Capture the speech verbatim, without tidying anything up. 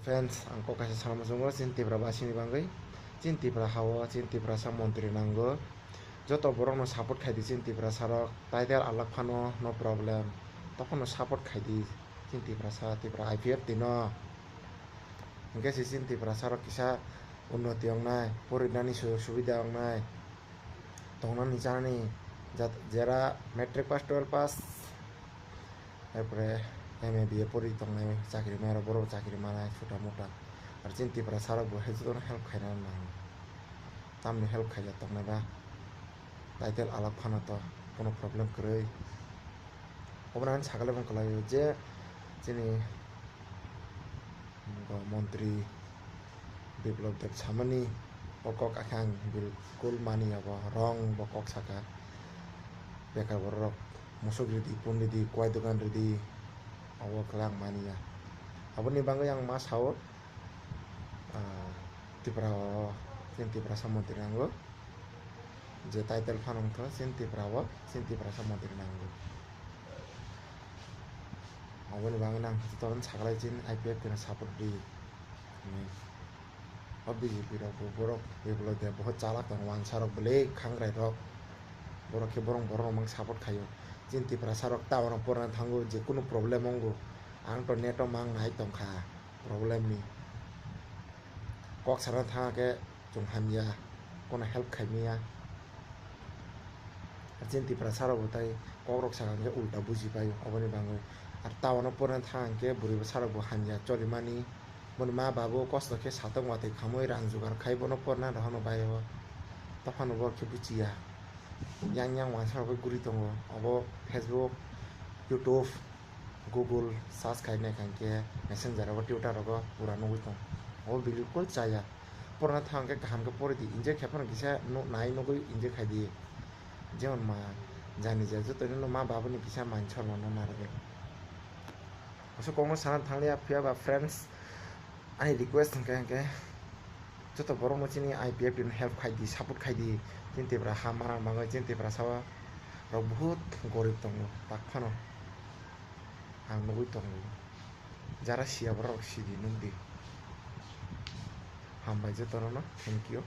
Friends, ang kok kaisa sana muchungo chini Tiprabasini bagwi. Chini Tipra hao chini Tiprasa montri nango. Joto borokno support khaidi chini Tiprasarok. Title alak phano no problem. Tophano support khaidi chini Tiprasa, Tipra I P F T no. Hingke se chini Tiprasarok kisa unnoti wngnai, porinani sujog subida wngnai. Tongnani chanani jat-, jera matric pass, twelve pass, erpore M A, B A pori tongnai, chakri mairok, borok chakri manai, chuta muta. Ar chini Tiprasarok bo hai jotono help khaina nango. Tamni help khaijak tongnai ba? Title alak phano to, kono problem kwrwi. Obono ang sakle bong kwlaio je chini bo montri Biplab Deb samani o kok akhe ang bilkul mani ya, bo wrong bo kok saka. Bekar borok musuk ridi, pun ridi, kwai dogan ridi, obo khe ang mani ya. Aboni bagwi ang ma sao, ah, Tripura o chini Tiprasa montri nango. Je title phano wngkha chini Tripura o chini Tiprasa montri nango. Aboni bagwi nang jotono saklai chini I P F T no support di hinwi. O B J P rok bo borok Biplab Deb bo chalak tongo, wansa rok belai khangrai rok, borok khe borok borok rok mang support khaio. Chini Tiprasa rok town o porna thango, je kunu problem wngo, ang to net o mang nai tongkha problem ni. Kok sana thang khe chwng hamya, kono help khaimaya. Chini Tiprasa rok bo tai kok rok saka hwnkhe ulta buji paio, oboni bagwi. Ar town o porna thang khe bwrwi bwsa rok bo hamya cholimani, boni ma babu kosto khe satok watwi khamwi rang jugar khai bono porna rohorno bai o. Tophano bo khe buchiya, yang yang wansa rok bai guri tongo, obo Facebook, YouTube, Google search khai nai kha hwnkhe Messenger rogo, Twitter rogo pura nugwi tong. Obo bilkul chaya. Porna thang khe kaham khe pori di. Injek khe phano kisa nu-, nai nugwi injek khai di. Jemon ma jani je joto ni no ma babu ni kisa man chorma no narwgwi. Aswk kok no sana thang liya phiya ba friends. Ani request hwnkhe hwnkhe joto borok no chini I P F T no help khai di, support khai di. Chini Tipra ha manang bagwi chini Tiprasa o rok buhut gorib tongo, tak phano ang nugwi tongo. Jara siya borok rok sidi nukdi. Hambai joto no, thank you.